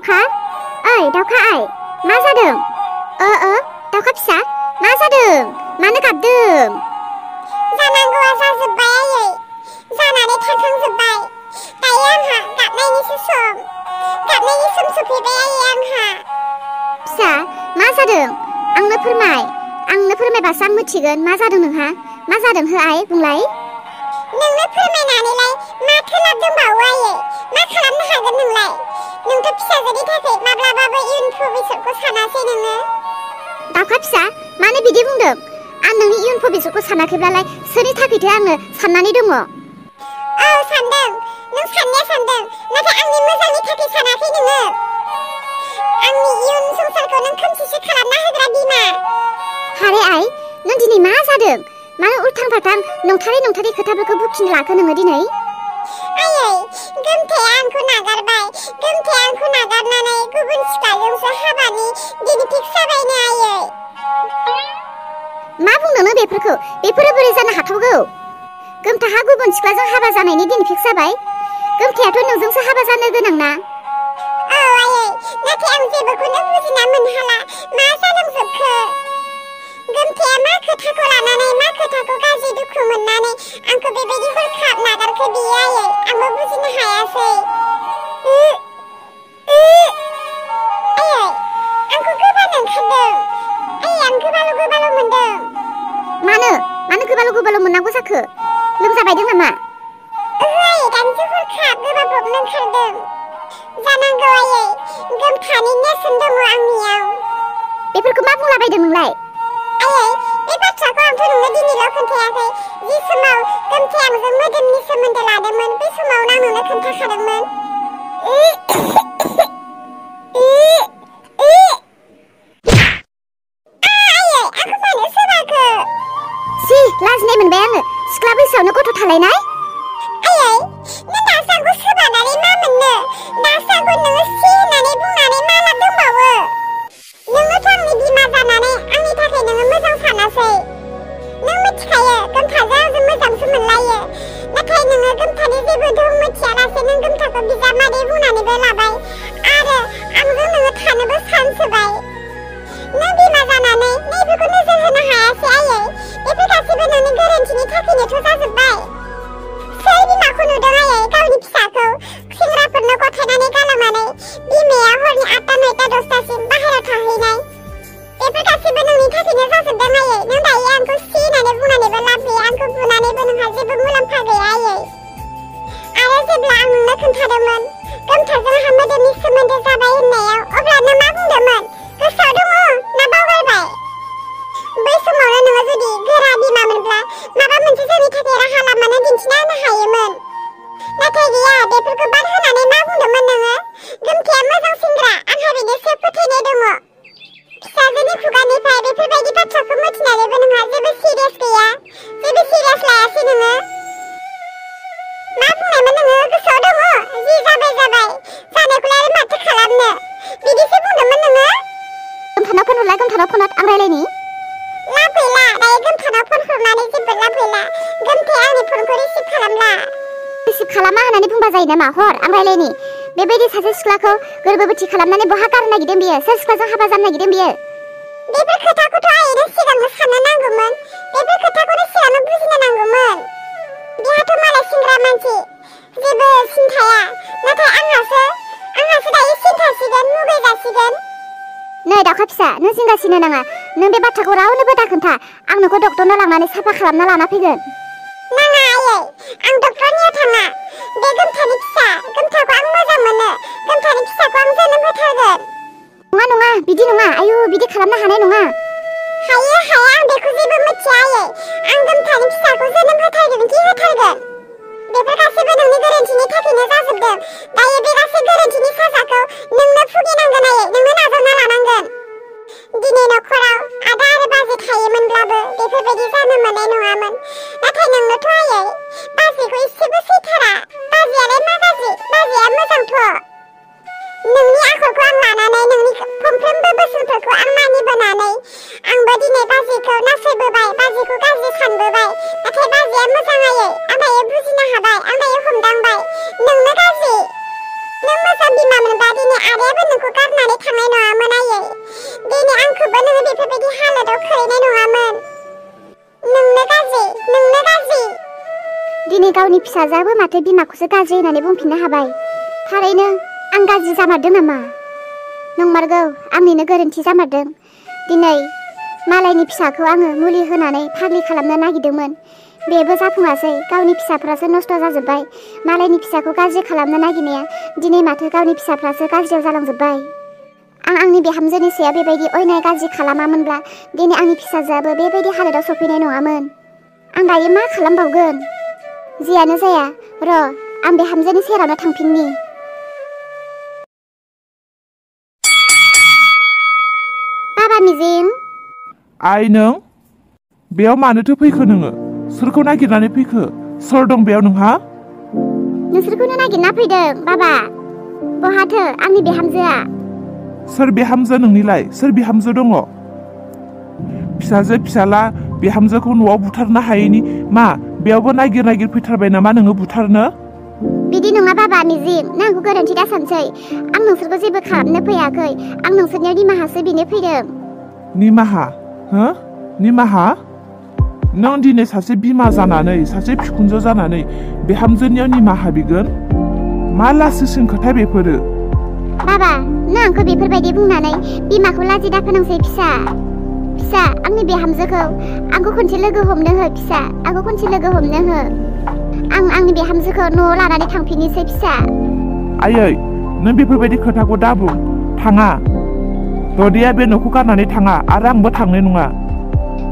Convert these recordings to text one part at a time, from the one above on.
दाउखा ओइ दाउखा आइ मा जादों दाउखा फिसा मा जादों मानो गाबदों जानांगौआ जाजोब्बाय आयै जानानै थांखांजोब्बाय दायो आंहा गाबनायनिसो सम सफैबाय आयै आंहा फिसा मा जादों आंनो फोरमायबासो आं मिथिगोन मा जादों नोंहा मा जादों हो आइ बुंलाय नोंनो फोरमायनानैलाय माथो लाब दंबावो आयै मा खालामनो हागोन नोंलाय नोंथ' फिसाजोनि थाखाय माब्लाबाबो इयुन भबिष्यतखौ सानासै नोङो दाउखा फिसा मानो बिदि बुंदों आं नोंनि इयुन भबिष्यतखौ सानाखैब्लालाय सोरनि थाखायथो आङो साननानै दङ औ सानदों नों साननाया सानदों नाथाय आंनि मोजांनि थाखाय सानाखै नोङो आंनि इयुन संसारखौ नों खोमसिसो खालामना होग्रा बिमा हारे आइ नों दिनै मा जादों मानो उल्थां फाल्थां नंथारै खोथाफोरखौ बुखिनो लाखो नोङो दिनै आयै गोमथाया आंखौ नागारनानै गुबुन सिख्लाजोंसो हाबानि दिन फिक्स जाबायनो आयै मा बुंनो नों बेफोरो बोरै जानो हाथावगौ गोमथाहा गुबुन सिख्लाजों हाबा जानायनि दिन फिक्स जाबाय गोमथायाथ' नोंजोंसो हाबा जानो गोनां ना औ आयै नाथाय आं जेबोखौनो बुजिना मोनहाला मा जालांजोबखो गोमथाया मा खोथाखौ लानानै मा खोथाखौ गाज्रि दुखु मोननानै आंखौ बेबायदि हरखाब नागारखो बियो आयै आंबो बुजिनो हायासै आयै आंखौ गोबानो ओंखारदों आयै आं गोबाल' मोनदों मानो गोबाल' मोननांगौ जाखो लोमजाबायदों नामा ओहो आयै दानिसो हरखाब गोबाब्रबनो ओंखारदों जानांगौ आयै गोमथानि नेरसोन दङ आंनियाव बेफोरखौ मा बुंलाबायदों नोंलाय आयै बे बाथ्राखौ आंथ' नोंनो दिनैल' खोन्थायाखै जि समाव गोमथाया आंजों मोदोमनि सोमोन्दो लादोंमोन बै समावनो आं नोंनो खोन्थाखादोंमोन आयै आंखौ मानो सोबाखो सि लाजिनाय मोनबाय आङो सिख्ला बैसोआवनो गथ' थालायनाय आयै नों दासो आंखौ सोबानानै मा मोननो दासो आंखौ नोङो सि होननानै बुंनानै मा लाब दंबावो नोङोथ' आंनि बिमा जानानै आंनि थाखाय नोङो मोजां सानासै नों मिथिखायो गोमथाजों आंजों मोजांसो मोनलायो नाथाय नोङो गोमथानि जेबो दं मिथियालासे नों गोमथाखौ बिजामादै बुंनानैबो लाबाय आरो आंजों नोङो थानोबो चान्स होबाय नों बिमा जानानै नैबेखौ नोजोर होनो हायासै आयै बेफोर गासैबो नोंनि गोरोन्थिनि थाखायनोथ' जाजोब्बाय सोर बिमाखौ नुदों आयै गावनि फिसाखौ सेंग्राफोरनो गथायनानै गालांनानै बिमाया हरनि 8टा 9टा 10टासिम बाहेरायाव थाहैनाय बेफोर गासैबो नोंनि थाखायनो जाजोबदों आयै नों दायो आंखौ सि होननानै बुंनानैबो लाब गैया आंखौ बुनानैबो नोंहा जेबो मुलाम्फा गैया आयै आरो जेब्ला आं नोंनो खोन्थादोंमोन गोमथाजों आंहा मोदोमनि सोमोन्दो जाबाय होननायाव अब्ला नों मा बुंदोंमोन गोसोआव दङ ना बावगारबाय बै समावनो नोङो जुदि गोरा बिमामोनब्ला माबा मोनसे जोंनि थाखाय राहा लामानो दिन्थिना होनो हायोमोन नाथाय गैया बेफोरखौ बाद होनानै मा बुंदोंमोन नोङो गोमथाया मोजां सेंग्रा आंहा बेनोसो फोथायनाय दङ फिसाजोनि खुगानिफ्राय बेफोरबायदि बाथ्राखौ मिथिनानैबो नोंहा जेबो सिरियास गैया जेबो सिरियास लायासै नोङो मा बुंनायमोन नोङो गोसोआव दङ जि जाबाय जानायखौलाय आरो माथो खालामनो बिदिसो बुंदोंमोन नोङो गोमथानाव फन हरलाय गोमथानाव फन हर आं रायलायनि लाब गैला दायो गोमथानाव फन हरनानै जेबो लाब गैला गोमथाया आंनि फनखौ रिसिभ खालामला रिसिभ खालामा होननानै बुंबा जायो नामा हर आं रायलायनि बेबायदि सासे सिख्लाखौ गोरबोबोथि खालामनानै बहा गारनो नागिरदों बियो सोर सिख्लाजों हाबा जानो नागिरदों बियो बेफोर खोथाखौथ' आयैनो सिगांनो साननो नांगौमोन बेफोर खोथाखौनो सिगांनो बुजिनो नांगौमोन बिहाथ' मालाय सेंग्रा मानसि जेबो सिन्थाया नाथाय आंहासो दायो सिन्थासिगोन मुगै जासिगोन नै दाउखा फिसा नों जिंगासिनो नाङा नों बे बाथ्राखौ रावनोबो दाखोन्था आं नोंखौ डक्टरनाव लांनानै साफा खालामना लाना फैगोन नाङा आयै आं डक्टरनियाव थाङा बे गोमथानि फिसा गोमथाखौ आं मोजां मोनो गोमथानि फिसाखौ आं जोनोम होथारगोन नङा बिदि नङा आयु बिदि खालामनो हानाय नङा हाया आं बेखौ जेबो मिथिया आयै आं गोमथानि फिसाखौ जोनोम होथारगोन बेफोर गासैबो नोंनि गोरोन्थिनि थाखायनो जाजोबदों दायो बे गासै गोरोन्थिनि साजाखौ नोंनो भुगिनांगोन आयै नोंनो नाजावना लानांगोन दिनै नखराव आदा आरो बाजै थायोमोनब्लाबो बेफोरबायदि जानो मोननाय नङामोन नाथाय नोंनोथ' आयै बाजैखौ एसेबो सैथारा बाजैयालाय मा गाज्रि बाजैया मोजांथ' नोंनि आखलखौ आं लानानै नोंनि फंफ्रोमबो बोसोनफोरखौ आं मानिबोनानै आंबो दिनै बाजैखौ नासयबोबाय बाजैखौ गाज्रि सानबोबाय नाथाय बाजैया मोजां आयै आं दायो बुजिनो हाबाय आं दायो हमदांबाय नोंनो गाज्रि नों मोजां बिमा मोनबा दिनै दिनै आदायाबो नोंखौ गारनानै थांनाय नङामोन आयै दिनै आंखौबो नोङो बेफोरबायदि हालोदाव खोलैनाय नङामोन नोंनो गाज्रि दिनै गावनि फिसाजोआबो माथो बिमाखौसो गाज्रि होननानै बुंफिननो हाबाय थारैनो आं गाज्रि जामारदों नामा नंमारगौ आंनिनो गोरोन्थि जामारदों दिनै मालायनि फिसाखौ आङो मुलि होनानै फाग्लि खालामनो नागिरदोंमोन बेबो जाफुङासै गावनि फिसाफ्रासो नस्थ' जाजोब्बाय मालायनि फिसाखौ गाज्रि खालामनो नागिरनाया दिनै माथो गावनि फिसाफ्रासो गाज्रियाव जालांजोब्बाय आं आंनि बिहामजोनि सायाव बेबायदि अयनाय गाज्रि खालामामोनब्ला दिनै आंनि फिसाजोआबो बेबायदि हालोदाव सफैनाय नङामोन आं दायो मा खालामबावगोन जियानो जाया र' आं बिहामजोनि सेरावनो थांफिननि बाबा मिजिं आइ नों बेयाव मानोथो फैखो नोङो सोरखौ नागिरनानै फैखो सोर दं बेयाव नोंहा नोंसोरखौनो नागिरना फैदों बाबा बहाथो आंनि बिहामजोआ सोर बिहामजो नोंनिलाय सोर बिहामजो दङ फिसाजो फिसाला बिहामजोखौ न'आव बुथारनो हायैनि मा बेयावबो नागिर फैथारबाय नामा नोङो बुथारनो बिदि नङा बाबा मिजिं नों आंखौ गोरोन्थि दासानसै आं नोंसोरखौ जेबो खालामनो फैयाखै आं नोंसोरनियाव निमाहासो बिनो फैदों निमाहा हो निमाहा नों दिनै सासे बिमा जानानै सासे बिखुनजो जानानै बिहामजोनियाव निमाहा बिगोन मा लासिसिन खोथा बेफोरो बाबा नों आंखौ बेफोरबायदि बुंनानै बिमाखौ लाजि दाफोनांसै फिसा आंनि बिहामजोखौ आंखौ खनसे लोगो हमनो हो फिसा आंखौ खनसे लोगो हमनो हो आं आंनि बिहामजोखौ न'आव लानानै थांफिननोसै फिसा आयै नों बेफोरबायदि खोथाखौ दाबुं थाङा ददेया बे न'खौ गारनानै थाङा आरो आंबो थांनाय नङा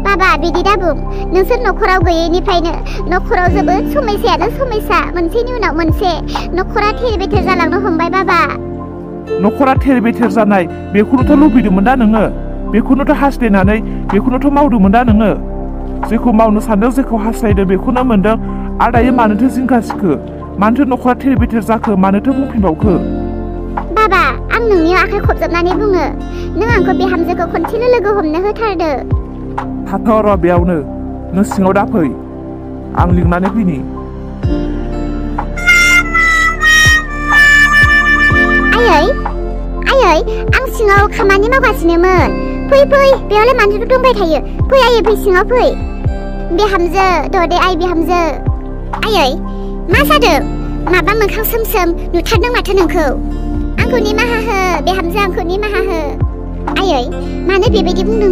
बाबा बिदि दाबुं नोंसोर न'खराव गैयैनिफ्रायनो न'खराव जोबोद समस्यायानो समस्या मोनसेनि उनाव मोनसे न'खरा थेर बेथेर जालांनो हमबाय बाबा न'खरा थेर बेथेर जानाय बेखौनोथ' लुबैदोंमोन दा नोङो बेखौनोथ' हास्थायनानै बेखौनोथ' मावदोंमोन दा नोङो जेखौ मावनो सानदों जेखौ हास्थायदों बेखौनो मोनदों आरो दायो मानोथो जिंगा सिखो मानोथो न'खरा थेर बेथेर जाखो मानोथो बुंफिनबावखो बाबा आं नोंनियाव आखाइ खबजोबनानै बुङो नों आंखौ बिहामजोखौ खनसेल' लोगो हमनो होथारदो थाथ' र' बेयावनो नों सिङाव दाफै आं लिंनानै फैनि आयै आं सिङाव खामानि मावगासिनोमोन फै बेयावलाय मानसिफोर दंबाय थायो फै आयै फै सिङाव फै बिहामजो ददे आइ बिहामजो आयै मा जादों माबा मोखां सोम नुथारदों माथो नोंखौ आंखौ निमाहा हो बिहामजो आंखौ निमाहा हो आयै मानो बेबायदि बुंदों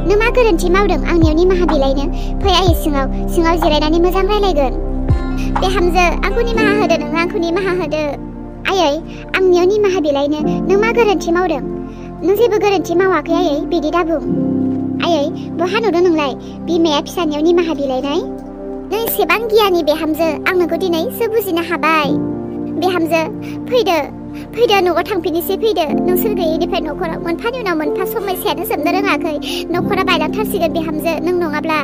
नों मा गोरोन्थि मावदों आंनियाव निमाहा बिलाइनो फै आयै सिङाव जिरायनानै मोजां रायलायगोन बिहामजो आंखौ निमाहा होदो नोङो आंखौ निमाहा होदो आयै आंनियाव निमाहा बिलाइनो नों मा गोरोन्थि मावदों नों जेबो गोरोन्थि मावाखै आयै बिदि दाबुं आयै बहा नुदों नोंलाय बिमाया फिसानियाव निमाहा बिलाइनाय नों एसेबां गियानि बिहामजो आं नोंखौ दिनैसो बुजिनो हाबाय बिहामजो फैदो न'आव थांफिननोसै फैदो नोंसोर गैयैनिफ्राय न'खराव मोनफानि उनाव मोनफा समस्यायानो जोबनो रोङाखै न'खरा बायलांथारसिगोन बिहामजो नों नङाब्ला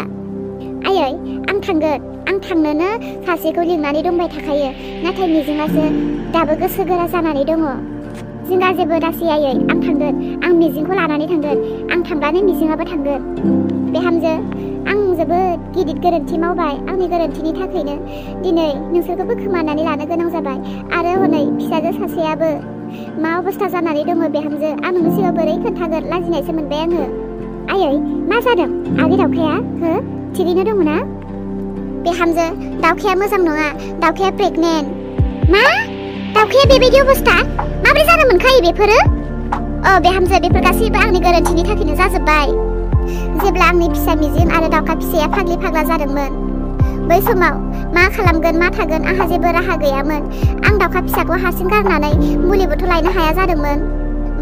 आयै आं थांनोनो सासेखौ लिंनानै दंबाय थाखायो नाथाय मिजिङासो दाबो गोसो गोरा जानानै दङ जिंगा जेबो दासि आयै आं थांगोन आं मिजिंखौ लानानै थांगोन आं थांब्लानो मिजिङाबो थांगोन बिहामजो आं जोबोद गिदिर गोरोन्थि मावबाय आंनि गोरोन्थिनि थाखायनो दिनै नोंसोरखौबो खोमानानै लानो गोनां जाबाय आरो हनै फिसाजो सासेयाबो मा अबस्था जानानै दङ बिहामजो आं नोंनि सिगाङाव बोरै खोन्थागोन लाजिनायसो मोनबाय आङो आयै मा जादों आगै दावखाया हो थिगैनो दङ ना बिहामजो दावखाया मोजां नङा दावखाया प्रेगनेन्ट मा दावखाया बेबायदि अबस्था माबोरै जानो मोनखायो बेफोरो बिहामजो बेफोर गासैबो आंनि गोरोन्थिनि थाखायनो जाजोब्बाय जेब्ला आंनि फिसा मिजिं आरो दावखा फिसाया फाग्लि फाग्ला जादोंमोन बै समाव मा खालामगोन मा थागोन आंहा जेबो राहा गैयामोन आं दावखा फिसाखौ हारसिं गारनानै मुलिबोथ' लायनो हाया जादोंमोन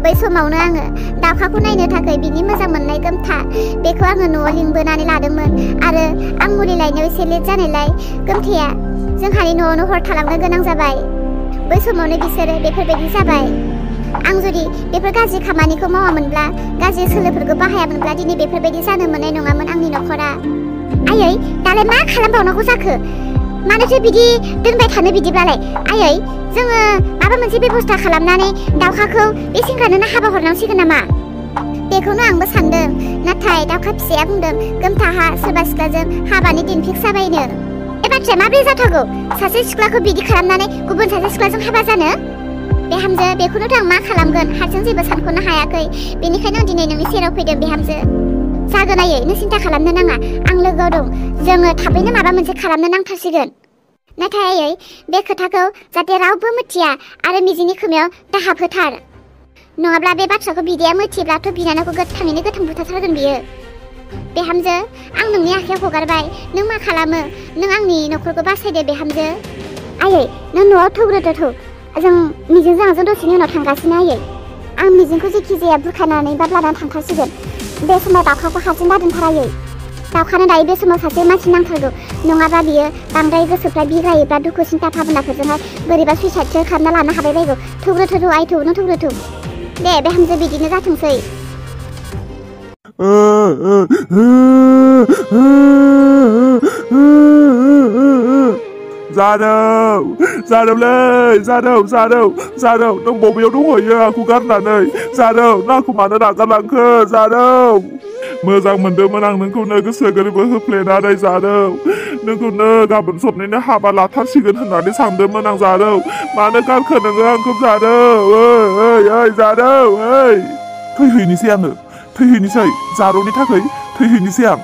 बै समावनो आङो दावखाखौ नायनो थाखाय बिनि मोजां मोननाय गोमथा बेखौ आङो न'आव लिंबोनानै लादोंमोन आरो आं मुलि लायनायाव एसे लेट जानायलाय गोमथाया जोंहानि न'आवनो हर थालांनो गोनां जाबाय बै समावनो बिसोरो बेफोरबायदि जाबाय आं जुदि बेफोर गाज्रि खामानिखौ मावामोनब्ला गाज्रि सोलोफोरखौ बाहायामोनब्ला दिनै बेफोरबायदि जानो मोननाय नङामोन आंनि न'खरा आयै दालाय मा खालामबावनांगौ जाखो मानोथो बिदि दोनबाय थानो बिदिब्लालाय आयै जोङो माबा मोनसे बेबस्था खालामनानै दावखाखौ बे सेंग्रानोनो हाबा हरनांसिगोन नामा बेखौनो आंबो सानदों नाथाय दावखा फिसाया बुंदों गोमथाहा सोरबा सिख्लाजों हाबानि दिन फिक्स जाबायनो बे बाथ्राया माबोरै जाथावगौ सासे सिख्लाखौ बिदि खालामनानै गुबुन सासे सिख्लाजों हाबा जानो बिहामजो बेखौनोथ' आं मा खालामगोन हारसिं जेबो सानख'नो हायाखै बेनिखायनो आं दिनै नोंनि सेराव फैदों बिहामजो जागोन आयै नों सिन्था खालामनो नाङा आं लोगोआव दं जोङो थाबैनो माबा मोनसे खालामनो नांथारसिगोन नाथाय आयै बे खोथाखौ जाहाथे रावबो मिथिया आरो मिजिंनि खोमायाव दाहाब होथार नङाब्ला बे बाथ्राखौ बिदाया मिथिब्लाथ' बिनानावखौ गोथाङैनो गोथां बुथारथारगोन बियो बिहामजो आं नोंनि आखायाव हगारबाय नों मा खालामो नों आंनि न'खरखौ बासायदो बिहामजो आयै नों न'आव थौग्रोदो थौ जों मिजिंजों आंजों दसेनि उनाव थांगासिनो आयै आं मिजिंखौ जेखि जाया बुरखानानै बा लानानै थांथारसिगोन बे समाव दाउखाखौ हारसिं दादोंथार आयै दाउखानो दायो बे समाव सासे मानसि नांथारगौ नङाबा बियो बांद्राय गोसोफ्रा बिग्रायोब्ला दुखु सिन्था भाबनाफोरजोंहाय बोरैबा सुइसाइडसो खालामना लानो हाबाय बायगौ थौग्रोथौ आइ थौ नों थौग्रोथौ दे बिहामजो बिदिनो जाथोंसै जारौ नों बबेयाव दंहैयो आंखौ गारनानै जारौ नों आंखौ मानो नागारलांखो जारौ मोजां मोनदोंमोन आं नोंखौनो गोसो गोरबो होफ्लेनानै जारौ नोंखौनो गाबोन सबनिनो हाबा लाथारसिगोन होननानै सानदोंमोन आं जारौ मानो गारखो नोङो आंखौ जारौ ओइ जारौ ओइ थैहैनोसै आङो थैहैनोसै जारौनि थाखाय थैहैनोसै आं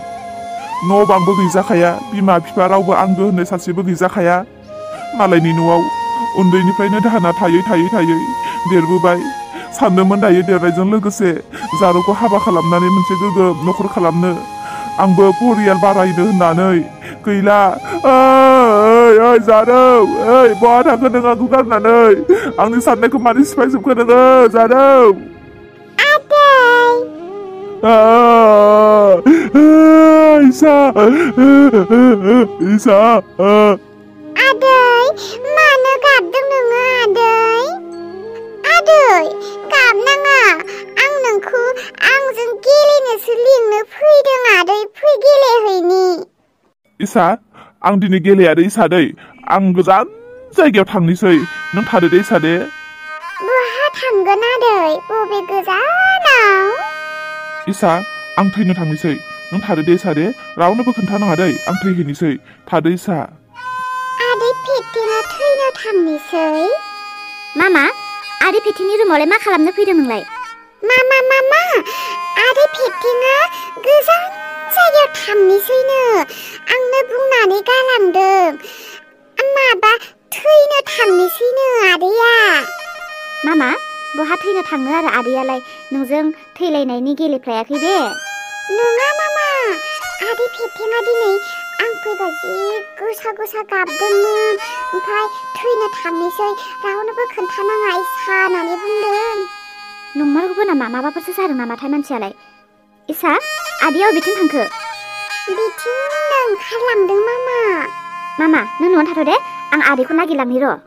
न' बांबो गैजाखाया बिमा बिफा रावबो आंगो होननाय सासेबो गैजाखाया मालायनि न'आव उन्दैनिफ्रायनो दाहोना थायै देरबोबाय सानदोंमोन दायो देरनायजों लोगोसे जारौखौ हाबा खालामनानै मोनसे गोग्गोम न'खर खालामनो आंबो परियाल बारायनो होननानै गैला ओइ जारौ ओइ बहा थांखो नों आंखौ गारनानै आंनि साननायखौ मानो सिफायजोबखो नोङो जारौ इसा आदै मानो गाबदों नोङो आदै गाबनाङा आं नोंखौ आंजों गेलेनोसो लिंनो फैदों आदै फै गेलेहैनि इसा आं दिनै गेलेयादै इसादै आं गोजान जायगायाव थांनोसै नों थादो दे इसा दे बहा थांगोन आदै बबे गोजानाव इसा आं थैनो थांनोसै नों थादो दे इसा दे रावनोबो खोन्थानाङा दै आं थैहैनोसै थादो इसा आदै पेटेना थैनो थांनोसै मामा आदै पेटेनि रुमावलाय मा खालामनो फैदों नोंलाय मामा आदै पेटेना गोजान जायगायाव थांनोसैनो आंनो बुंनानै गालांदों माबा थैनो थांनोसैनो आदैया मामा बहा थैनो थाङो आरो आदैयालाय नोंजों थैलायनायनि गेलेफ्लायाखै दे नङा मामा आदै पेटेना दिनै आं फैबा जि गोसा गाबदोंमोन ओमफ्राय थैनो थांनोसै रावनोबो खोन्थानाङा इसा होननानै बुंदों नंमारगौबो नामा माबाफोरसो जादों नामाथाय मानसियालाय इसा आदैया बबेथिं थांखो बिथिंनो ओंखारलांदों मामा नों न'आव थाथ' दे आं आदैखौ नागिरलांनि र'